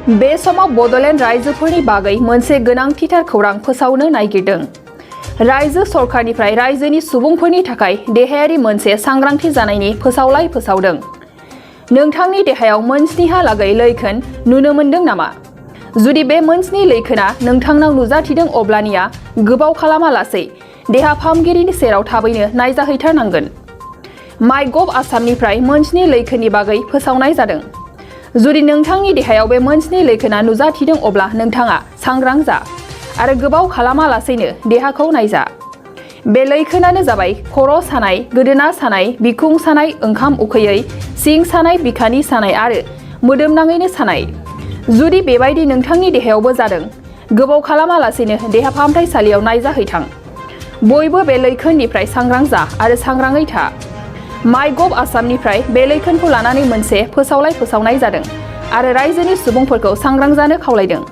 बे समाव बड'लेण्ड रायजोफोरनि बागै मोनसे गोनांथिथार खौरां फोसावनो नागिरदों। रायजो सरकारनिफ्राय रायजोनि सुबुंफोरनि थाखाय देहायारि मोनसे सांग्रांथि जानायनि फोसावलाय फोसावदों। नोंथांनि देहायाव मोनस्निहालागै लैखोन नुनो मोनदों नामा? जुदि बे मोनस्नि लैखोना नोंथांनाव नुजाथिदों अब्लानिया गोबाव खालामालासै देहा फाहामगिरिनि सेराव थाबैनो नायजाहैथारनांगोन। माइगभ आसामनिफ्राय मोनस्नि लैखोननि बागै फोसावनाय जादों। जुदि नोंथांनि देहायाव बे मोनस्नि लैखोना नुजाथिदों अब्ला नोंथाङा सांग्रां जा आरो गोबाव खालामालासैनो देहाखौ नायजा। बे लैखोनानो जाबाय खर' सानाय, गोदोना सानाय, बिखुं सानाय, ओंखाम उखैयै, सिं सानाय, बिखानि सानाय आरो मोदोमनाङैनो सानाय। जुदि बेबायदि नोंथांनि देहायावबो जादों, गोबाव खालामालासैनो देहा फाहामथायसालियाव नायजाहैथां। बयबो बे लैखोननिफ्राय सांग्रां जा आरो सांग्राङै था। माइगभ आसामनिफ्राय बे लैखोनखौ लानानै मोनसे फोसावलाय फोसावनाय जादों आरो रायजोनि सुबुंफोरखौ सांग्रां जानो खावलायदों।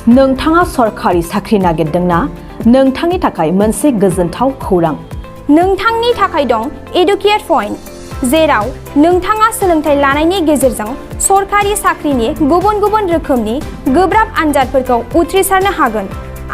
नोंथाङा सरकारि साख्रि नागिरदोंना? नोंथांनि थाखाय मोनसे गोजोनथाव खौरां। नोंथांनि थाखाय दं एडुकेट पइन्ट, जेराव नोंथाङा सोलोंथाइ लानायनि गेजेरजों सरकारि साख्रिनि गुबुन गुबुन रोखोमनि गोब्राब आनजादफोरखौ उथ्रिसारनो हागोन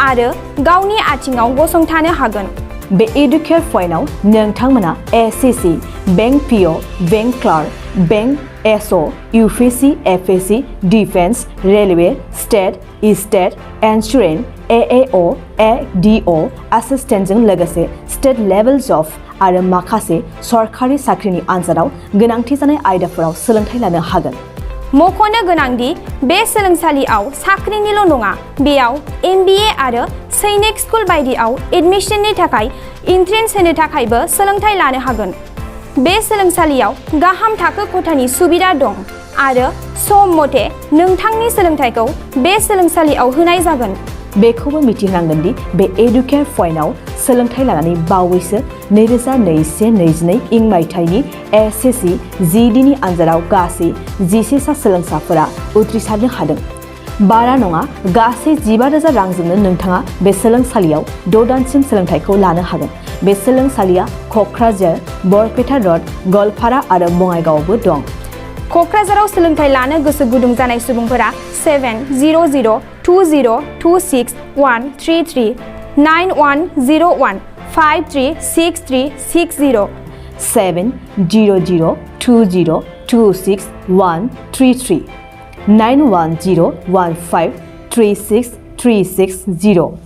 आरो गावनि आथिङाव गसंथानो हागोन। बे एडुकेट पइन्टआव नोंथांमोना SSC, bank PO, bank clerk, bank SO, UPSC, FSC, defence, railway, state insurance, AAO, ADO एसिस्टेन्टजों लोगोसे स्टेट लेभेल जब आरो माखासे सरकारि साख्रिनि आनजादाव गोनांथि जानाय आयदाफोराव सोलोंथाइ लानो हागोन। मख'नो गोनांदि बे सोलोंसालियाव साख्रिनिल' नङा, बेयाव एमबिए आरो सैनिक स्कुल बायदियाव एडमिशननि थाखाय एन्ट्रेन्स होनो थाखायबो सोलोंथाइ लानो हागोन। बे सोलोंसालियाव गाहाम थाखो खथानि सुबिदा दं आरो सम मथे नोंथांनि सोलोंथाइखौ बे सोलोंसालियाव होनाय जागोन। बेखौबो मिथिनांगोन दि बे एडुकेट पइन्टआव सोलोंथाइ लानानै बावैसो 2021-22 इं मायथाइनि एसएससि जिडिनि आनजादाव गासै 11 सा सोलोंसाफोरा उथ्रिसारनो हादों। बारा नङा, गासै 15,000 रांजोंनो नोंथाङा बे सोलोंसालियाव 6 दानसिम सोलोंथाइखौ लानो हागोन। बे सोलोंसालिया क'क्राझार, बरपेटा रड, गवालपारा आरो बङाइगावआवबो दं। क'क्राझाराव सोलोंथाइ लानो गोसो गुदुं जानाय सुबुंफोरा 70020261333 9101 536360 70020261333 9101536360